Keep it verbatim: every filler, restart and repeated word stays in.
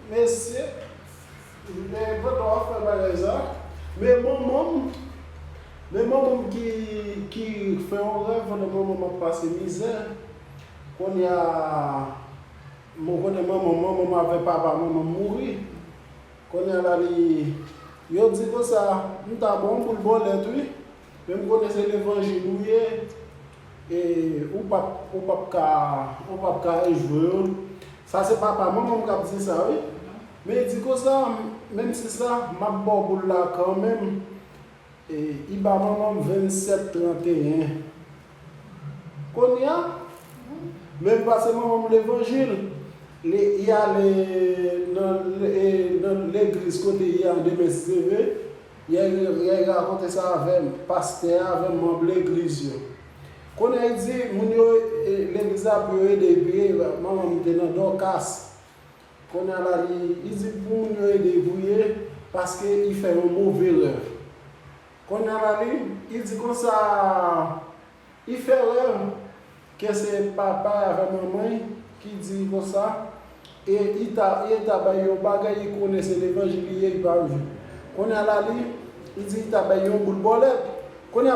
Mesye, e, pandan w ap fè bagay sa, men manman m, men manman m ki, ki fè yon rèv pandan manman m ap pase mizè. Kounye a, mwen konnen manman, manman m avè papa manman m mouri. Kounye a la, li, yo di konsa, m ta ba w yon boul bòlèt, wi. Men m konnen se levanjil ou ye, e ou p ap, ou p ap ka, ou p ap ka rejwe yo. Sa se papa manman m k ap di sa, wi. Men li di konsa, menm si sa, m ap ba w boul la kanmenm. E, li ba manman m vennsèt tranteyen. Kounye a, menm pase manman m levanjil, li, li ale nan, e, nan legliz kote li ye a demen si Dye vle, li, li rakonte sa avè m, pastè a avè manm legliz yo. Kounye a, li di, moun yo, e, legliz la pou yo ede l priye, manman m te nan Dòkas. Kounye a la, li, li di pou moun yo ede l priye, paske li fè yon move rèv. Kounye a la, li, li di konsa, li fè rèv ke se papa avè manman ki di konsa, e li ta, li ta bay yon bagay, li konnen se levanjil li ye, li pa vle. Kounye a la, li, li di li ta bay yon boul bòlèt. Kounye a,